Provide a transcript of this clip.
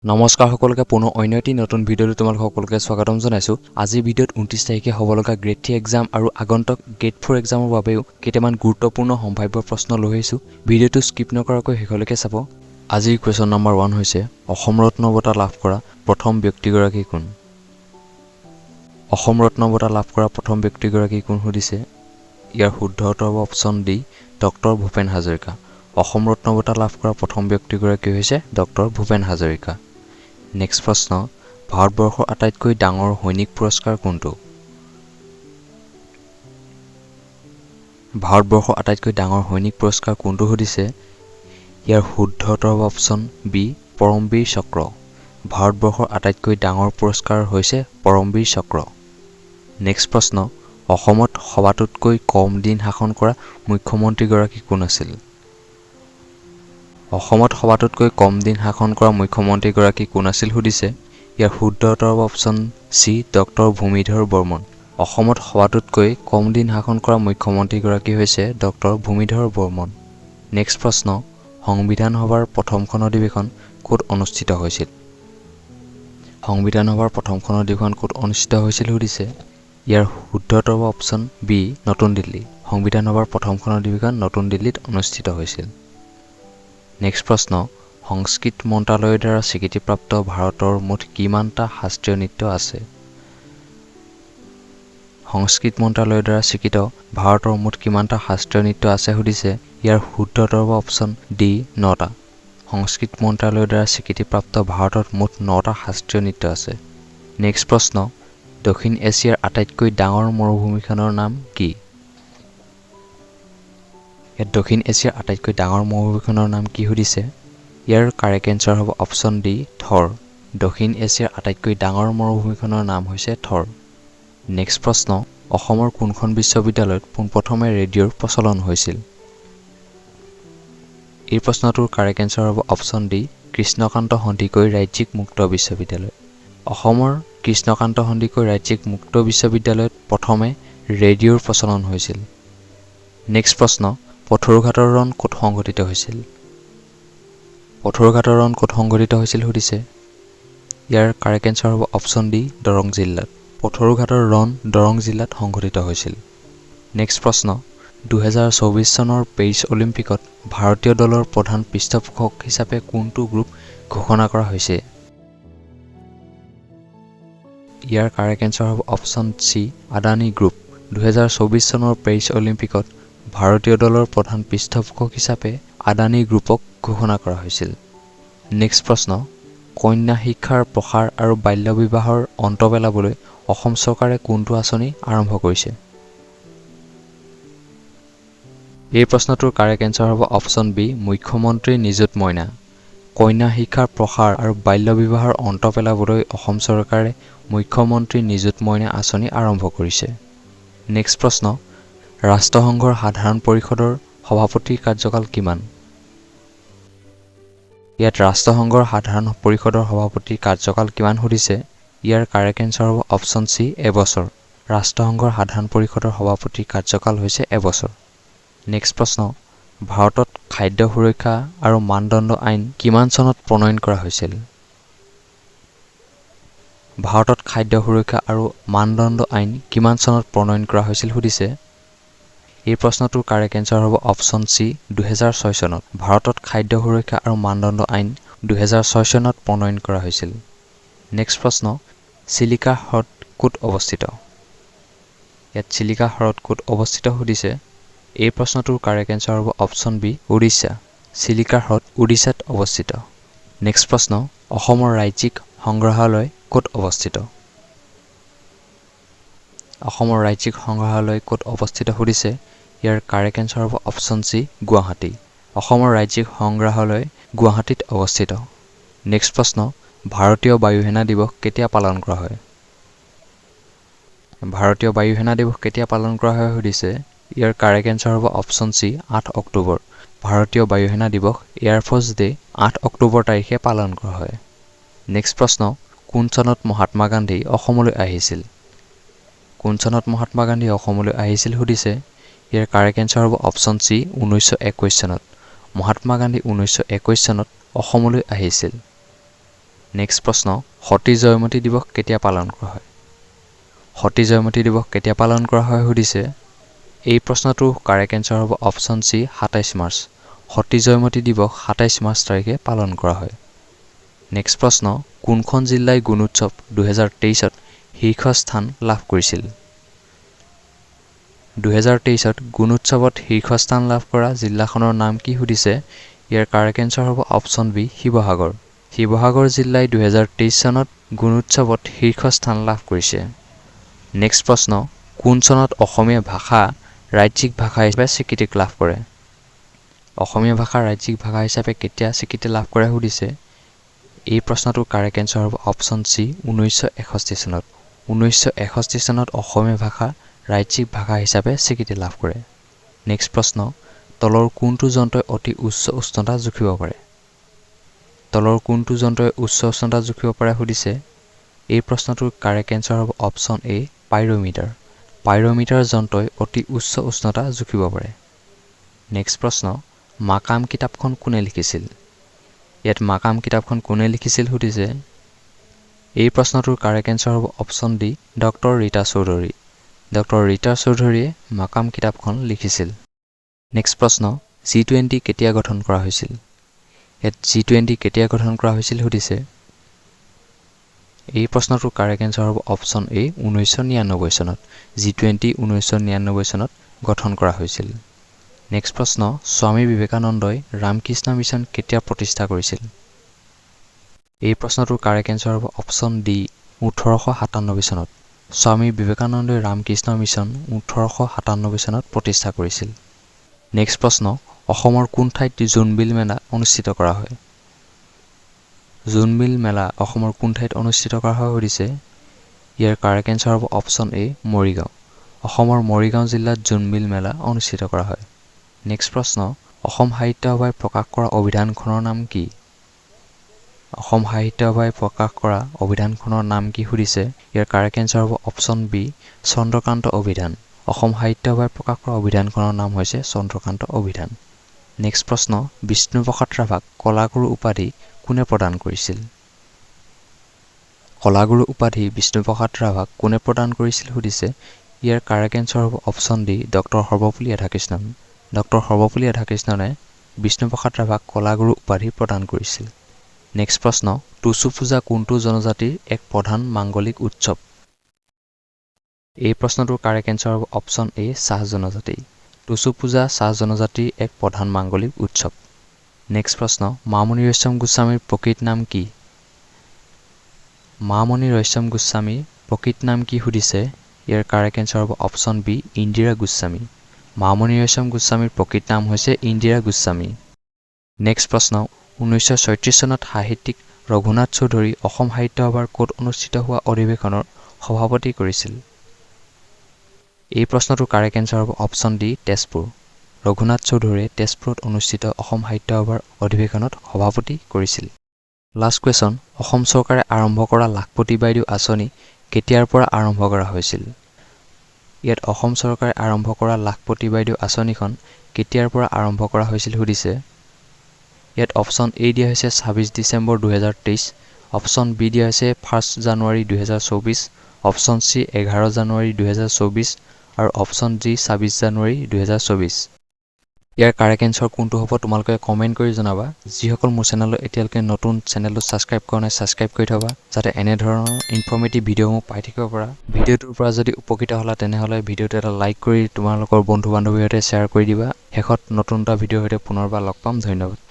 নমস্কাৰ সকলোকে, পুনৰ অন্য এটি নতুন ভিডিঅ'লৈ তোমালোক সকলোকে স্বাগতম জনাইছোঁ। আজিৰ ভিডিঅ'ত 29 তাৰিখে হ'ব লগা গ্ৰেড 3 এক্সাম আৰু আগন্তুক গ্ৰেড 4 এক্সামৰ বাবেও কেইটামান গুৰুত্বপূৰ্ণ সম্ভাৱ্য প্ৰশ্ন লৈ আহিছোঁ। ভিডিঅ'টো স্কিপ নকৰাকৈ শেষলৈকে চাব। আজিৰ কুৱেশ্যন নম্বৰ 1 হৈছে, অসম ৰত্ন বঁটা লাভ কৰা প্ৰথম ব্যক্তিগৰাকী কোন? অসম ৰত্ন বঁটা লাভ কৰা প্ৰথম ব্যক্তিগৰাকী কোন সুধিছে। ইয়াৰ শুদ্ধ উত্তৰ হ'ব option D, doctor Bhupen Hazarika. Asom Ratna বঁটা লাভ কৰা প্ৰথম ব্যক্তিগৰাকী হৈছে ডক্টৰ ভূপেন হাজৰিকা। নেক্সট প্ৰশ্ন, ভাৰতবৰ্ষৰ আটাইতকৈ ডাঙৰ সৈনিক পুৰস্কাৰ কোনটো? ভাৰতবৰ্ষৰ আটাইতকৈ ডাঙৰ সৈনিক পুৰস্কাৰ কোনটো সুধিছে। ইয়াৰ শুদ্ধ উত্তৰ হ'ব অপশ্যন বি, পৰমবীৰ চক্ৰ। ভাৰতবৰ্ষৰ আটাইতকৈ ডাঙৰ পুৰস্কাৰ হৈছে পৰমবীৰ চক্ৰ। নেক্সট প্ৰশ্ন, অসমত সবাতোতকৈ কম দিন শাসন কৰা মুখ্যমন্ত্ৰীগৰাকী কোন আছিল? অসমত সবাতোতকৈ কম দিন শাসন কৰা মুখ্যমন্ত্ৰীগৰাকী কোন আছিল সুধিছে। ইয়াৰ শুদ্ধ উত্তৰ হ'ব option C, doctor Bhumidhar Barman. অসমত সবাতোতকৈ কম দিন শাসন কৰা মুখ্যমন্ত্ৰীগৰাকী হৈছে ডক্টৰ ভূমিধৰ বৰ্মন। নেক্সট প্ৰশ্ন, সংবিধান সভাৰ প্ৰথমখন অধিৱেশন ক'ত অনুষ্ঠিত হৈছিল? সংবিধান সভাৰ প্ৰথমখন অধিৱেশন ক'ত অনুষ্ঠিত হৈছিল সুধিছে। ইয়াৰ শুদ্ধ উত্তৰ হ'ব অপশ্যন বি, নতুন দিল্লী। সংবিধান সভাৰ প্ৰথমখন অধিৱেশন নতুন দিল্লীত অনুষ্ঠিত হৈছিল। নেক্সট প্ৰশ্ন, সংস্কৃত মন্ত্ৰালয়ৰ দ্বাৰা স্বীকৃতিপ্ৰাপ্ত ভাৰতৰ মুঠ কিমানটা শাস্ত্ৰীয় নৃত্য আছে? সংস্কৃত মন্ত্ৰালয়ৰ দ্বাৰা স্বীকৃত ভাৰতৰ মুঠ কিমানটা শাস্ত্ৰীয় নৃত্য আছে সুধিছে। ইয়াৰ শুদ্ধ উত্তৰ হ'ব অপশ্যন ডি, 9টা। সংস্কৃত মন্ত্ৰালয়ৰ দ্বাৰা স্বীকৃতিপ্ৰাপ্ত ভাৰতত মুঠ 9টা শাস্ত্ৰীয় নৃত্য আছে। নেক্সট প্ৰশ্ন, দক্ষিণ এছিয়াৰ আটাইতকৈ ডাঙৰ মৰুভূমিখনৰ নাম কি? ইয়াত দক্ষিণ এছিয়াৰ আটাইতকৈ ডাঙৰ মৰুভূমিখনৰ নাম কি সুধিছে। ইয়াৰ কাৰেক্ট এনচাৰ হ'ব অপশ্যন ডি, থৰ। দক্ষিণ এছিয়াৰ আটাইতকৈ ডাঙৰ মৰুভূমিখনৰ নাম হৈছে থৰ। নেক্সট প্ৰশ্ন, অসমৰ কোনখন বিশ্ববিদ্যালয়ত পোনপ্ৰথমে ৰেডিঅ'ৰ প্ৰচলন হৈছিল? এই প্ৰশ্নটোৰ কাৰেক্ট এনচাৰ হ'ব অপশ্যন ডি, কৃষ্ণকান্ত সন্দিকৈ ৰাজ্যিক মুক্ত বিশ্ববিদ্যালয়। অসমৰ কৃষ্ণকান্ত সন্দিকৈ ৰাজ্যিক মুক্ত বিশ্ববিদ্যালয়ত প্ৰথমে ৰেডিঅ'ৰ প্ৰচলন হৈছিল। নেক্সট প্ৰশ্ন, পথৰুঘাটৰ ৰণ ক'ত সংঘটিত হৈছিল? পথৰুঘাটৰ ৰণ ক'ত সংঘটিত হৈছিল সুধিছে। ইয়াৰ কাৰেক্ট এনচাৰ হ'ব অপশ্যন ডি, দৰং জিলাত। পথৰুঘাটৰ ৰণ দৰং জিলাত সংঘটিত হৈছিল। নেক্সট প্ৰশ্ন, 2024 চনৰ পেৰিছ অলিম্পিকত ভাৰতীয় দলৰ প্ৰধান পৃষ্ঠপোষক হিচাপে কোনটো গ্ৰুপ ঘোষণা কৰা হৈছে? ইয়াৰ কাৰেক্ট এনচাৰ হ'ব অপশ্যন চি, আদানী গ্ৰুপ। 2024 চনৰ পেৰিছ অলিম্পিকত ভাৰতীয় দলৰ প্ৰধান পৃষ্ঠপোষক হিচাপে আদানী গ্ৰুপক ঘোষণা কৰা হৈছিল। নেক্সট প্ৰশ্ন, কন্যা শিক্ষাৰ প্ৰসাৰ আৰু বাল্য বিবাহৰ অন্ত পেলাবলৈ অসম চৰকাৰে কোনটো আঁচনি আৰম্ভ কৰিছে? এই প্ৰশ্নটোৰ কাৰেক্ট এনচাৰ হ'ব অপশ্যন বি, মুখ্যমন্ত্ৰী নিযুত মইনা। কন্যা শিক্ষাৰ প্ৰসাৰ আৰু বাল্য বিবাহৰ অন্ত পেলাবলৈ অসম চৰকাৰে মুখ্যমন্ত্ৰী নিযুত মইনা আঁচনি আৰম্ভ কৰিছে। নেক্সট প্ৰশ্ন, ৰাষ্ট্ৰসংঘৰ সাধাৰণ পৰিষদৰ সভাপতিৰ কাৰ্যকাল কিমান? ইয়াত ৰাষ্ট্ৰসংঘৰ সাধাৰণ পৰিষদৰ সভাপতিৰ কাৰ্যকাল কিমান সুধিছে। ইয়াৰ কাৰেক্ট এনচাৰ হ'ব অপশ্যন চি, এবছৰ। ৰাষ্ট্ৰসংঘৰ সাধাৰণ পৰিষদৰ সভাপতিৰ কাৰ্যকাল হৈছে এবছৰ। নেক্সট প্ৰশ্ন, ভাৰতত খাদ্য সুৰক্ষা আৰু মানদণ্ড আইন কিমান চনত প্ৰণয়ন কৰা হৈছিল? ভাৰতত খাদ্য সুৰক্ষা আৰু মানদণ্ড আইন কিমান চনত প্ৰণয়ন কৰা হৈছিল সুধিছে। এই প্ৰশ্নটোৰ কাৰেক্ট এনচাৰ হ'ব অপশ্যন চি, 2006 চনত। ভাৰতত খাদ্য সুৰক্ষা আৰু মানদণ্ড আইন 2006 চনত প্ৰণয়ন কৰা হৈছিল। নেক্সট প্ৰশ্ন, চিলিকা হ্ৰদ ক'ত অৱস্থিত? ইয়াত চিলিকা হ্ৰদ ক'ত অৱস্থিত সুধিছে। এই প্ৰশ্নটোৰ কাৰেক্ট এনচাৰ হ'ব অপশ্যন বি, উৰিষ্যা। চিলিকা হ্ৰদ উৰিষ্যাত অৱস্থিত। নেক্সট প্ৰশ্ন, অসমৰ ৰাজ্যিক সংগ্ৰহালয় ক'ত অৱস্থিত? অসমৰ ৰাজ্যিক সংগ্ৰহালয় ক'ত অৱস্থিত সুধিছে। ইয়াৰ কাৰেক্ট এনচাৰ হ'ব অপশ্যন চি, গুৱাহাটী। অসমৰ ৰাজ্যিক সংগ্ৰহালয় গুৱাহাটীত অৱস্থিত। নেক্সট প্ৰশ্ন, ভাৰতীয় বায়ুসেনা দিৱস কেতিয়া পালন কৰা হয়? ভাৰতীয় বায়ুসেনা দিৱস কেতিয়া পালন কৰা হয় সুধিছে। ইয়াৰ কাৰেক্ট এনচাৰ হ'ব অপশ্যন চি, 8 অক্টোবৰ। ভাৰতীয় বায়ুসেনা দিৱস এয়াৰফ'ৰ্চ ডে 8 অক্টোবৰ তাৰিখে পালন কৰা হয়। নেক্সট প্ৰশ্ন, কোন চনত মহাত্মা গান্ধী অসমলৈ আহিছিল? কোন চনত মহাত্মা গান্ধী অসমলৈ আহিছিল সুধিছে। ইয়াৰ কাৰেক্ট এনচাৰ হ'ব অপশ্যন চি, 1921 চনত। মহাত্মা গান্ধী 1921 চনত অসমলৈ আহিছিল। নেক্সট প্ৰশ্ন, সতী জয়মতী দিৱস কেতিয়া পালন কৰা হয়? সতী জয়মতী দিৱস কেতিয়া পালন কৰা হয় সুধিছে। এই প্ৰশ্নটোৰ কাৰেক্ট এনচাৰ হ'ব অপশ্যন চি, 27 মাৰ্চ। সতী জয়মতী দিৱস 27 মাৰ্চ তাৰিখে পালন কৰা হয়। নেক্সট প্ৰশ্ন, কোনখন জিলাই গুণোৎসৱ 2023ত শীৰ্ষস্থান লাভ কৰিছিল? 2023ত গুণোৎসৱত শীৰ্ষস্থান লাভ কৰা জিলাখনৰ নাম কি সুধিছে। ইয়াৰ কাৰেক্ট এনচাৰ হ'ব অপশ্যন বি, শিৱসাগৰ। শিৱসাগৰ জিলাই 2023 চনত গুণোৎসৱত শীৰ্ষস্থান লাভ কৰিছে। নেক্সট প্ৰশ্ন, কোন চনত অসমীয়া ভাষা ৰাজ্যিক ভাষা হিচাপে স্বীকৃতি লাভ কৰে? অসমীয়া ভাষা ৰাজ্যিক ভাষা হিচাপে কেতিয়া স্বীকৃতি লাভ কৰে সুধিছে। এই প্ৰশ্নটোৰ কাৰেক্ট এনচাৰ হ'ব অপশ্যন চি, 1961 চনত। 1961 চনত অসমীয়া ভাষা ৰাজ্যিক ভাষা হিচাপে স্বীকৃতি লাভ কৰে। নেক্সট প্ৰশ্ন, তলৰ কোনটো যন্ত্ৰই অতি উচ্চ উষ্ণতা জুখিব পাৰে? তলৰ কোনটো যন্ত্ৰই উচ্চ উষ্ণতা জুখিব পাৰে সুধিছে। এই প্ৰশ্নটোৰ কাৰেক্ট এনচাৰ হ'ব অপশ্যন এ, পাইৰ'মিটাৰ। পাইৰ'মিটাৰ যন্ত্ৰই অতি উচ্চ উষ্ণতা জুখিব পাৰে। নেক্সট প্ৰশ্ন, মাকাম কিতাপখন কোনে লিখিছিল? ইয়াত মাকাম কিতাপখন কোনে লিখিছিল সুধিছে। এই প্ৰশ্নটোৰ কাৰেক্ট এনচাৰ হ'ব option D, doctor Rita Choudhury. Doctor Rita চৌধুৰীয়ে মাকাম কিতাপখন লিখিছিল। নেক্সট প্ৰশ্ন, জি-20 কেতিয়া গঠন কৰা হৈছিল? ইয়াত জি-20 কেতিয়া গঠন কৰা হৈছিল সুধিছে। এই প্ৰশ্নটোৰ কাৰেক্ট এনচাৰ হ'ব অপশ্যন এ, 1999 চনত। জি-20 1999 চনত গঠন কৰা হৈছিল। নেক্সট প্ৰশ্ন, স্বামী বিবেকানন্দই ৰামকৃষ্ণ মিছন কেতিয়া প্ৰতিষ্ঠা কৰিছিল? এই প্ৰশ্নটোৰ কাৰেক্ট এনচাৰ হ'ব অপশ্যন ডি, 1897 চনত। স্বামী বিবেকানন্দই ৰামকৃষ্ণ মিছন 1897 চনত প্ৰতিষ্ঠা কৰিছিল। নেক্সট প্ৰশ্ন, অসমৰ কোন ঠাইত জোনবিল মেলা অনুষ্ঠিত কৰা হয়? জোনবিল মেলা অসমৰ কোন ঠাইত অনুষ্ঠিত কৰা হয় সুধিছে। ইয়াৰ কাৰেক্ট এনচাৰ হ'ব অপশ্যন এ, মৰিগাঁও। অসমৰ মৰিগাঁও জিলাত জোনবিল মেলা অনুষ্ঠিত কৰা হয়। নেক্সট প্ৰশ্ন, অসম সাহিত্য সভাই প্ৰকাশ কৰা অভিধানখনৰ নাম কি? অসম সাহিত্য সভাই প্ৰকাশ কৰা অভিধানখনৰ নাম কি সুধিছে। ইয়াৰ কাৰেক্ট এনচাৰ হ'ব অপশ্যন বি, চন্দ্ৰকান্ত অভিধান। অসম সাহিত্য সভাই প্ৰকাশ কৰা অভিধানখনৰ নাম হৈছে চন্দ্ৰকান্ত অভিধান। নেক্সট প্ৰশ্ন, বিষ্ণুপ্ৰসাদ ৰাভাক কলাগুৰু উপাধি কোনে প্ৰদান কৰিছিল? কলাগুৰু উপাধি বিষ্ণুপ্ৰসাদ ৰাভাক কোনে প্ৰদান কৰিছিল সুধিছে। ইয়াৰ কাৰেক্ট এনচাৰ হ'ব option D, doctor Sarvepalli Radhakrishnan. Doctor Sarvepalli ৰাধাকৃষ্ণনে বিষ্ণুপ্ৰসাদ ৰাভাক কলাগুৰু উপাধি প্ৰদান কৰিছিল। নেক্সট প্ৰশ্ন, টুচু পূজা কোনটো জনজাতিৰ এক প্ৰধান মাংগলিক উৎসৱ? এই প্ৰশ্নটোৰ কাৰেক্ট এনচাৰ হ'ব অপশ্যন এ, চাহ জনজাতি। টুচু পূজা চাহ জনজাতিৰ এক প্ৰধান মাংগলিক উৎসৱ। নেক্সট প্ৰশ্ন, মামণি ৰয়ছম গোস্বামীৰ প্ৰকৃত নাম কি? মামণি ৰয়ছম গোস্বামীৰ প্ৰকৃত নাম কি সুধিছে। ইয়াৰ কাৰেক্ট এনচাৰ হ'ব অপশ্যন বি, ইন্দিৰা গোস্বামী। মামণি ৰয়ছম গোস্বামীৰ প্ৰকৃত নাম হৈছে ইন্দিৰা গোস্বামী। নেক্সট প্ৰশ্ন, 1936 চনত সাহিত্যিক ৰঘুনাথ চৌধুৰী অসম সাহিত্য সভাৰ ক'ত অনুষ্ঠিত হোৱা অধিৱেশনৰ সভাপতি কৰিছিল? এই প্ৰশ্নটোৰ কাৰেক্ট এনচাৰ হ'ব অপশ্যন ডি, তেজপুৰ। ৰঘুনাথ চৌধুৰীয়ে তেজপুৰত অনুষ্ঠিত অসম সাহিত্য সভাৰ অধিৱেশনত সভাপতি কৰিছিল। লাষ্ট কুৱেশ্যন, অসম চৰকাৰে আৰম্ভ কৰা লাখপতি বাইদেউ আঁচনি কেতিয়াৰ পৰা আৰম্ভ কৰা হৈছিল? ইয়াত অসম চৰকাৰে আৰম্ভ কৰা লাখপতি বাইদেউ আঁচনিখন কেতিয়াৰ পৰা আৰম্ভ কৰা হৈছিল সুধিছে। ইয়াত অপশ্যন এ দিয়া হৈছে 26 ডিচেম্বৰ 2023, অপশ্যন বি দিয়া হৈছে 1 জানুৱাৰী 2024, অপশ্যন চি 11 জানুৱাৰী 2024 আৰু অপশ্যন ডি 26 জানুৱাৰী 2024। ইয়াৰ কাৰেক্ট এনচাৰ কোনটো হ'ব তোমালোকে কমেণ্ট কৰি জনাবা। যিসকল মোৰ চেনেলত এতিয়ালৈকে নতুন, চেনেলটো ছাবস্ক্ৰাইব কৰা নাই, ছাবস্ক্ৰাইব কৰি থ'বা, যাতে এনেধৰণৰ ইনফৰ্মেটিভ ভিডিঅ'সমূহ পাই থাকিব পাৰা। ভিডিঅ'টোৰ পৰা যদি উপকৃত হ'লা, তেনেহ'লে ভিডিঅ'টো এটা লাইক কৰি তোমালোকৰ বন্ধু বান্ধৱীৰ সৈতে শ্বেয়াৰ কৰি দিবা। শেষত নতুন এটা ভিডিঅ'ৰ সৈতে পুনৰবাৰ লগ পাম। ধন্যবাদ।